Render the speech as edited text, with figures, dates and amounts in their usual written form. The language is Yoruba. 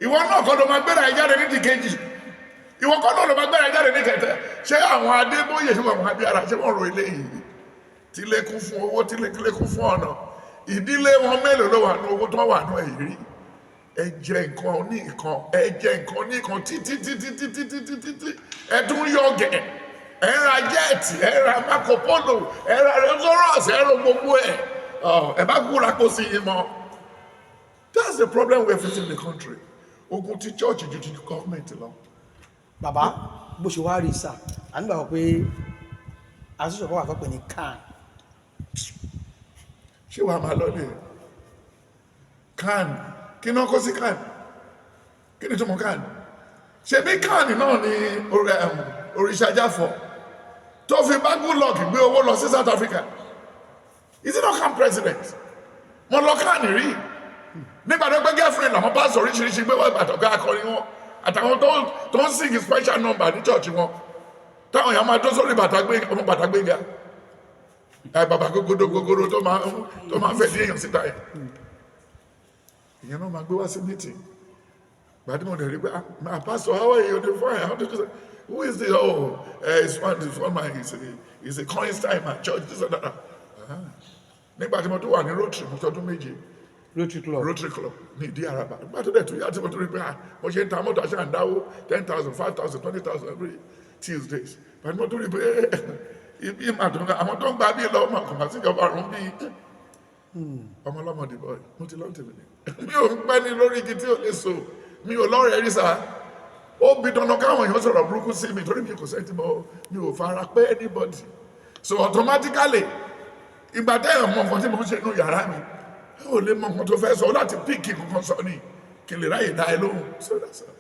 Ìwọ náà kọ́ ló máa gbéra ẹ jáde ní dìkejì, ìwọ kọ́ náà ló máa gbéra ẹ jáde ní kẹtẹ. Ṣé àwọn Adébóyè, ṣé àwọn Abíára, ṣé wọ́n ro eléyìí? Tílé kún fún owó, tílé kún fún ọ̀nà. Ìdílé wọn mélòó ló wà ní owó tó wà ní èyí rí? Ẹ jẹ nǹkan ní nǹkan, ẹ jẹ nǹkan ní nǹkan títí títí títí títí títí, ẹ tún yọ gẹ̀, ẹ ra jet, ẹ ra Marco Polo, ẹ ra Rolls Royce, ẹ ra gbogbo ẹ. Ẹ bá kúra kó sí yín mọ́. That's the problem we are facing in the country. Ogun ti church ju ti government lọ. Bàbá, bó ṣe wá rí sà, à ń gbàgbọ́ pé association kan wà tó pè ní CAN. Ṣé wàá máa lọ lè CAN? Kí náà kó sí CAN? Kí ni túmọ̀ CAN? Ṣebí CAN náà ni Oritsejafor tó fi bá Goodluck gbé owó lọ sí South Africa? Is it not CAN president? Mo lọ CAN rí nígbà tó gbé girlfriend làwọn pásítọ̀ oríṣiríṣi gbé wọ́n àtọ̀gá akọrin wọn àtàwọn tó ń sing special number ní church wọn, táwọn èèyàn máa tó sórí bàtà gbé ọmọ bàtà gbéga ẹ, bàbá gogoro gogoro tó máa fẹ́ ní èèyàn síta yẹn, ìyẹn náà máa gbé wá sí meeting. Gbàdí mo dẹ̀ rí pé, "Ah, pastor, how are you?" Dey fine. How did you say, who is the, oh, it's one man, he's a chorister in my church, this and that. Ah. Nígbà tí mo tó wà ní Rotary, mo tọdún 7. Rotary Club. Rotary Club ní ìdí àràbà. Nígbà tó dẹ̀ tó yá tí mo tó rí pé, ah, mo ṣe ń ta mọ́tò, àṣà ń dáwó 10,000, 5,000, 20,000 every Tuesdays. Gbàdí mo tó rí pé ibi ìmàdùn àwọn tó ń gba bí lọ ọmọ kò máa síjọba ọ̀run bí ọmọ ọlọ́mọdé boy, mo ti lọ́n tèmi ni. Mi ò ń pẹ́ ní lórí igi tí ò lè so. Mi ò lọ́rẹ̀ẹ́ rí sa. Ó bi dandan káwọn èèyàn sọ̀rọ̀ burúkú sí mi torí mi kò sẹ́ni tí mo mi ò fara pẹ́ anybody. So automatically, ìgbà tẹ́yàn mọ nǹkan tí mo ń ṣe inú yàrá mi, ò lè mọ nǹkan tó fẹ́ sọ láti pick nǹkan sọ ni kí n lè ráyè dá ẹ lóhùn. So that's all.